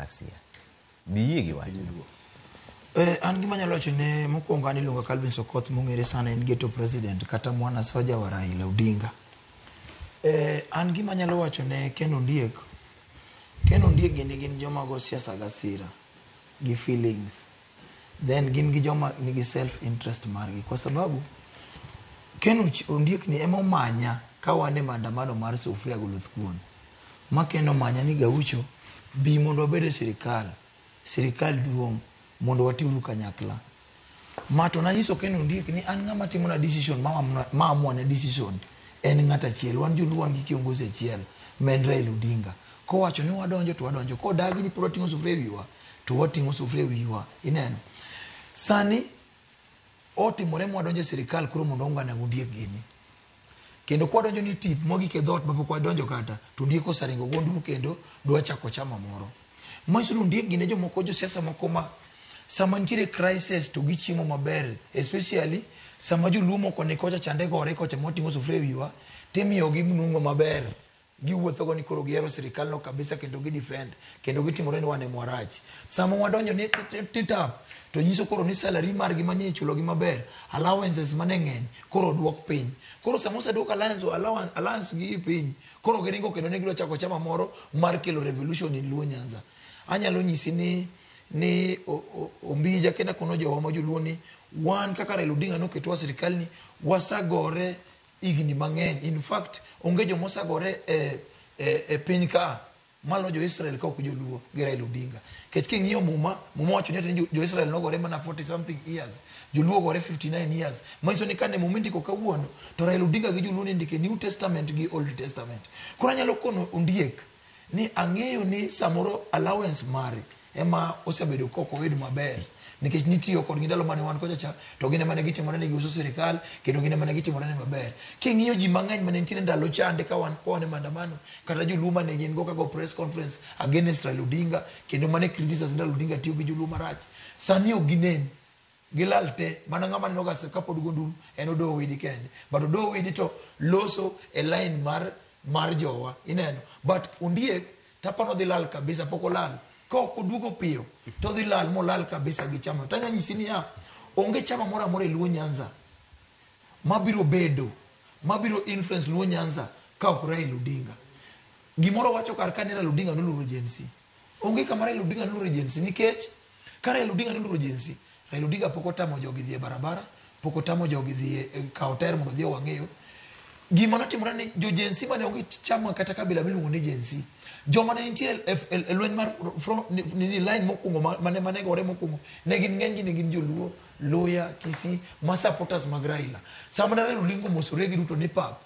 demokrasia. Biyie gi wachno? An gima anyalo wacho ne mokwongo an iluonga Calvin Sokoth mong'ere sana en ghetto president kata mwana soja wa Raila Odinga. An gima anyalo wacho ne Ken Ondiek, Ken Ondiek gini gin joma go siasa gi hasira gi feelings. Then gin gi joma nigi self interest margi kwa sababu Ken Ondiek ni ema omanya ka wan e maandamano mar sufuria goluth kuon. Ma Ken omanya ni Gaucho bi mondo wabed e sirikal. Sirikal duong' mondo watiuru kanyakla. Ma to nanyiso Ken Ondiek ni an ng'ama timona decision ma amua ne decision en ng'at achiel. Wan joluo wan gi kiongozi achiel ma en Raila Odinga. Kowacho ni wadonjo to wadonjo. Kodagi ni pod wating'o sufuria e wiwa to wating'o sufuria e wiwa. Ineno? Sani otimore mwadonjo e sirikal koro mondo waungane gi Ondiek gini. Kendo kwadonjo ni tip mogik e dhoot mapok wadonjo kata to Ondiek oseringo go nduru kendo dwa chako chama moro. Manyiso ni Ondiek gin e jomoko josiasa moko ma sama nitiere crisis to gichiemo maber especially sama joluo moko ni kocha chande gore kocha mwating'o sufuria e wiwa timiyogi mnung'o maber giwuotho go ni koro gihero sirikal no kabisa kendo gi defend kendo gitimore ni wan ema warach. Sama wadonjo ni titap to nyiso koro ni salary margi manye ichulo gi maber allowances mane ng'eny koro oduok piny. Koro sama oseduok allowance gi piny koro giringo kendo ne gidwa chako chama moro mar kelo revolution in Luo Nyanza. Anyalo nyisi ni Ombija kendo kono jowa ma joluo ni wan kaka Raila Odinga noketwa sirikal ni wasagore higni mang'eny. In fact onge joma osagore e piny ka malo jo Israel ka ok joluo gi Raila Odinga. Nikech king'iyo Muma, Muma wacho ni jo Israel nogore mana 40 something years, joluo ogore 59 years. Manyiso ni kane Muma indiko kawuono to Raila Odinga gi joluo nindike New Testament gi Old Testament. Koro anyalo kono Ondiek ni ang'eyo ni samoro allowance mare ema osebedo kok oyud maber nikech nitiyo kodgi ndalo mane wan kocha cha to gin ema ne gitimore ni giuso sirikal kendo gin ema ne gitimore ni maber. King'iyo ji mang'eny mane nitiere ndalo chande ka wan ka wan e maandamano kata joluo mane gin go kago press conference against Raila Odinga kendo mane criticize Raila Odinga tiyo gi joluo marach sani ok ginen gilal te mana ng'ama neno ga kapod go nduru en Odowo Widi kende but Odowo Widi to loso e line mar jowa ineno but Ondiek tapano dhi lal kabisa pok olal ka ok oduogo piyo to dhi lal molal kabisa gi chama tanya nyisi niya onge chama moro amora e Luo Nyanza mabiro bedo mabiro influence Luo Nyanza ka ok Raila Odinga. Gimoro wacho kar ka ni Raila Odinga noluoro Gen Z. Onge kama Raila Odinga noluoro Gen Z nikech ka Raila Odinga noluoro Gen Z, Raila Odinga pok otamo jogi dhi e barabara, pok otamo jogi dhi e kawo taer mondo odhi owang'eyo. Gima notimore ni jo Gen Z mane onge chama kata kabila miluongo ni Gen Z. Joma ne nitie e lweny mar front ni line mokwongo mane gore mokwongo ne gin ng'eny gi ne gin joluo, Luya, Kisii, ma supporters mag Raila. Sama ne Raila Odinga omosore gi Ruto ni pap,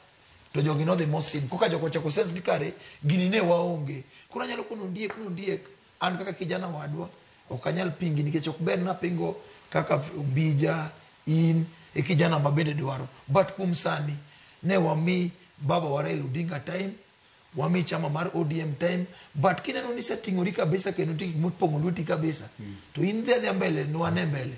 to jogi nodhi mosim. Koka jogo ochako sense ni kare gini ne waonge. Koro anyalo kono Ondiek ni Ondiek, an kaka kijana wadwa, ok anyal pingi nikech ok ber napingo kaka Ombija, in e kijana ma bende dwaro. But kuom sani, ne wami baba wa Raila Odinga time, wami chama mar ODM time, but kineno ni iseting'ori kabisa kendo nitie gik mopong'o lweti kabisa, to in dhi adhiya mbele, nwane mbele.